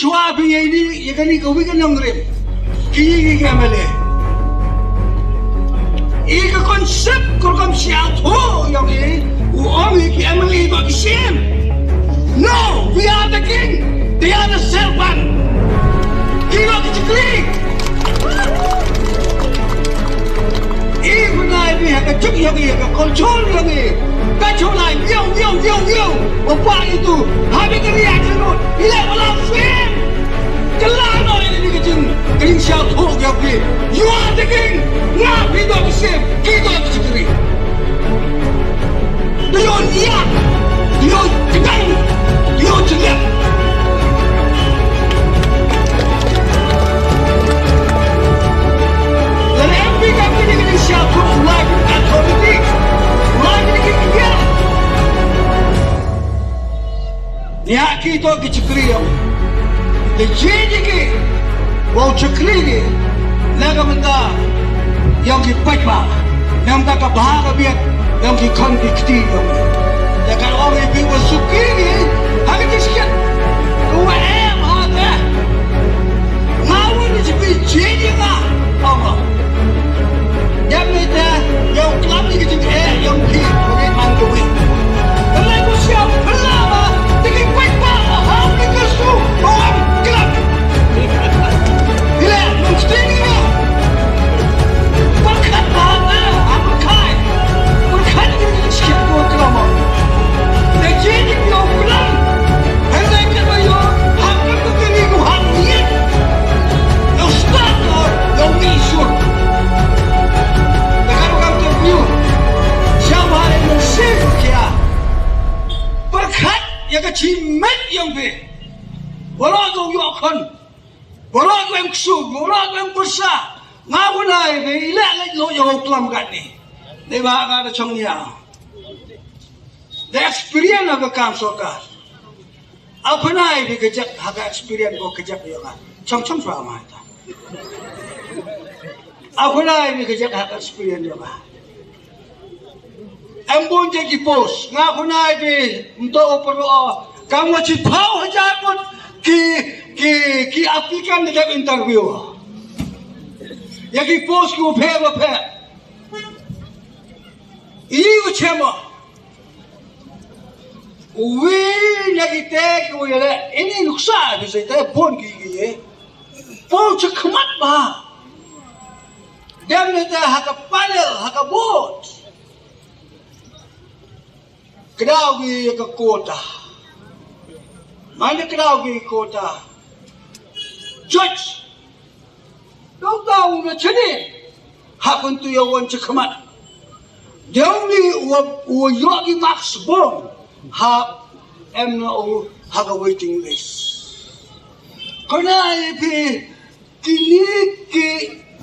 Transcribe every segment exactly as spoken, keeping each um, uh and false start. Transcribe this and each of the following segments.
Wa phi ïa ini, ïa kane ka wei ka nongrim. Ki, ki, ki M L A. I ka concept ka rukom sha thoh ïong i, u ong i ki M L A to ki shim. No, we are the king. They are the servant. Ki to ki chakri. I u nai bi ha ka juk ïong i, ha ka control ïong i. Ka chulai, yow, yow, yow, yow. Wa pa itu, ha bi ka ri a chulai. Ila wala fem. Kylla noh ïa kane ka jing, ka jingsngewthuh ïa phi. You are the king. Nga phi to ki shim, ki to ki shakri. Dei ïa, dei ïa kdang, dei ïa jingïap. Lada em phi kam kane ka jingsngewthuh, lai kane ka authority, lai kane ka jingïap. Ïa ki to ki chakri ïong. Te jing jong ki, wow chakri ki, na ka bynta ïong ki paidbah, na ka bynta ka bha ka biang ïong ki khun ki kti ïong. Te ka ong i phi wa suki ki ha ka jingsngewthuh, ka wa em ha te. Nga wan i jong phi jing jong nga. Ong nga. Dep ne te, ïa u klam ïa ka jingeh ïong phi, u rit man ka wi. Ka lai ko siaw, ka la ba, te ki paidbah, ha u ri ka su, u ong klam. Ila, nong sting ïa. Pyrkhat ba, ha, ha, pyrkhat. Pyrkhat ïa ka jingeh ko klam. Te jing ïa u klam. Hynrei katba ïoh, ha kaba kane ka hap ïa u start, ïa u mih shur. Te ka rukom te view. Sha ba ha u mynsiem kia. Pyrkhat ïa ka jingmut ïong phi. Baroh ka u ïoh khun. Baroh ka u em ksu, baroh ka u em pyrsa. Nga khublei ïa phi, ila leit lut ïa u klam katne. Dei ba nga da chong ïa. Da experience ha ka kam sorkar. Akhuna ïa phi ka jaka ha ka experience ko ka jaka ïa nga. Chong chong shuwa ma ita. Akhuna ïa phi ka jaka ha ka experience ïa nga. Em bun jait ki post. Nga khuna ïa phi mynta u pyrshah. Kam wa chiphaw hajar ngut ki, ki, ki applicant da dep interview. Ïa ki post ki u pher wa pher. I u chema. Uwi na kite ki u yale ini nuksa ki sa ite pon ki ki ye. Pon chakmat ba. Dem ne te ha ka panel, ha ka board. Kdaw ki ka quota. Mane kdaw ki quota. Judge. Dong daw na chane. Ha kun tu ya wan chakmat. Dong ni wa, wa yogi max bong. Ha em na u ha ka waiting list. Kona ipi kini ki,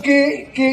ki, ki.